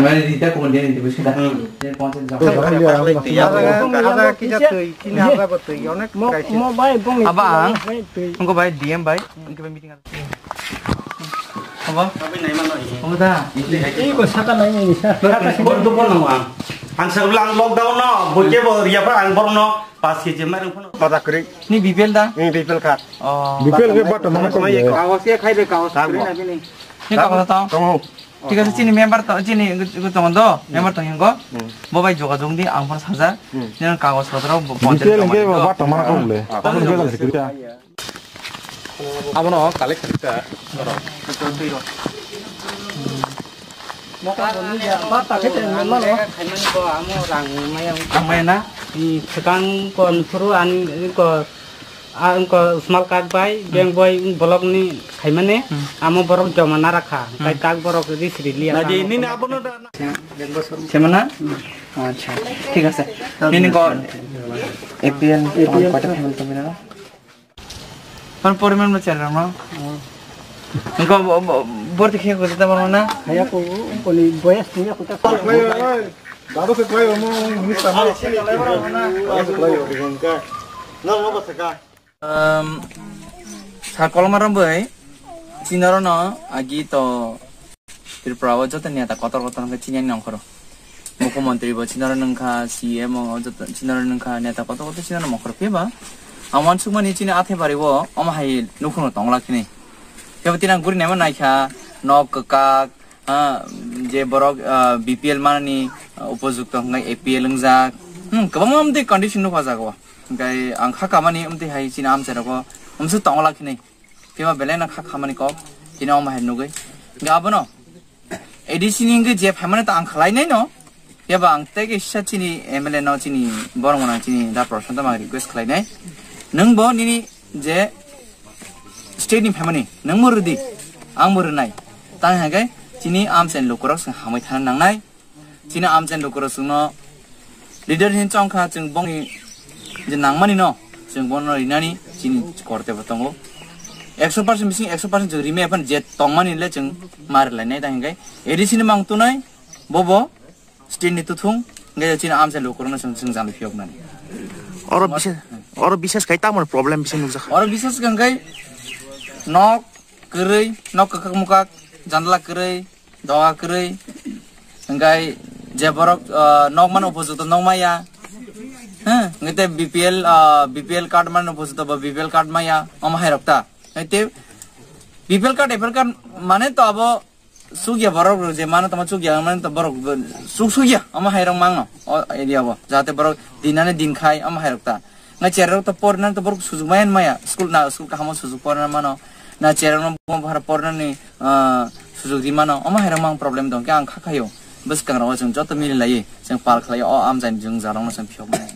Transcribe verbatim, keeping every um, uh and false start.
Mane rita ko dia ni bisi da. Hmm. Dia konsep jang. Ada, ada kita tui, kini ada betul, onek Mo, crisis. Mo bai bong Abang. Bai tui. Engko bai D M bai, engko bai meeting ada. Apa? Tapi nai mana ini? Apa dah? Ini ko saka nai ni sa. Bor tu pon nang ang. Ang sa ulang lockdown no, boke bo ria pa ang bor no, pas ke jemar pon. Pada kri. Ni B P L da? Ni B P L card. Oh. B P L ke bat mana ko ye? Kawas ya khai de kawas. Ni kawas ta? Tong. Thik ase, chini member to, chini tongo do, member tong hingo. Hmm. Bo bai jogajog di, ang phone saja. Hmm. Nini kagoj potro bo B P L hingke bo bat tongmana kok le. Ah. Tamo B P L se kita. Abono collect kita. Bat ta kete member lo. Ang maya na. Di sekang kon puru an ko A, wngkha small kak bai, hmm, bank bai, wng block ni khaimani, hmm, amo borok joma narakha, hmm, tai kak borok ri sri liya. Nai di, nini abono da. Semana? Hmm. Acha, thik ase. Nini ko A P L, A P L kota family to mina? Kon poriman ma chera ma? Hmm. Wngkha bo, bo, borti khe ko ta ma na? Haya ko, ko ni boyas ni ko ta. Dado se klai mo, minister ma. Dado se klai, dikon ka. Na, na, ba se ka. Um, sa kolomar bai, chinaro no, agi to, Tripura o joto neta kotor kotor wngkha chini ani nongkhoro. Mukhyamantri bo chinaro nungkha, C M o joto chinaro nungkha, neta kotor kotor chinaro nongkhoro. Phiba, ang wansukmani chini athe bari o, omo hai nukhung no tongla khini. Phiba tinang guri naima naikha, nok kwkak, ah, je borok, ah, B P L manani, ah, upojukto hwnkhai A P L wngjak. Hmm, kwbangma amtwi condition nukha jaga o. Hwnkhe ang kha kamani amtwi hai chini amchai rogo amswk tongla khini. Phiba belai no kha khamani kok, chini omo hai nugwi. Hwnkhe abono A D C ni hwnkhe je phaimani to ang khlainai no. Phiba ang tei kisa chini M L A no, chini borok mwnang chini Da Prasanta ma request khlainai. Nwng bo nini je state ni phaimani, nwng bo rwdi, ang bo rwnai. Tang hwnkhe chini amchaini lukurok chwng hamwi thana nangnai. Chini amchaini lukurok chwngno leader hin chongkha, chwng bongni je nangmani no, chwng bono rinani chini korte bo tongo. Ekso percent bising ekso percent chwng rimai phano je tongmani le chwng ma rwlainai, tang hwnkhe A D C ni mang tunai, bobo state ni tuthung, hwnkhe chini amchaini lukurokno chwng, chwng jani phiyoknani. Oro bises, oro bises khai tamo problem bisi nukjakha. Oro bises khai nok kwrwi, nok kwkak mukak, jandala kwrwi, doga kwrwi, hwnkhe je borok, ah, nok mano upojukto nok maya, ha, hwnkhe tei B P L, ah, B P L card mano upojukto bo B P L card maya, omo hai rok ta. Hwnkhe tei B P L card, A P L card mane to abo chukya borok rok je mano tongma chukya mane to borok chuk sukya omo hai rok mangno o area o, jahate borok dinani din khai omo hai rok ta. Ngai cherok to porna to borok sujuk maya maya, school na school kahamo sujuk porna mano, na cherok no bo bahar porna ni, ah, sujuk di mano, omo hai rok mang problem dong khe ang kha khayo. Bwskang rok chwng joto mili lai chwng pal khlai o amchaini jwng jalong no chwng phiyok mano.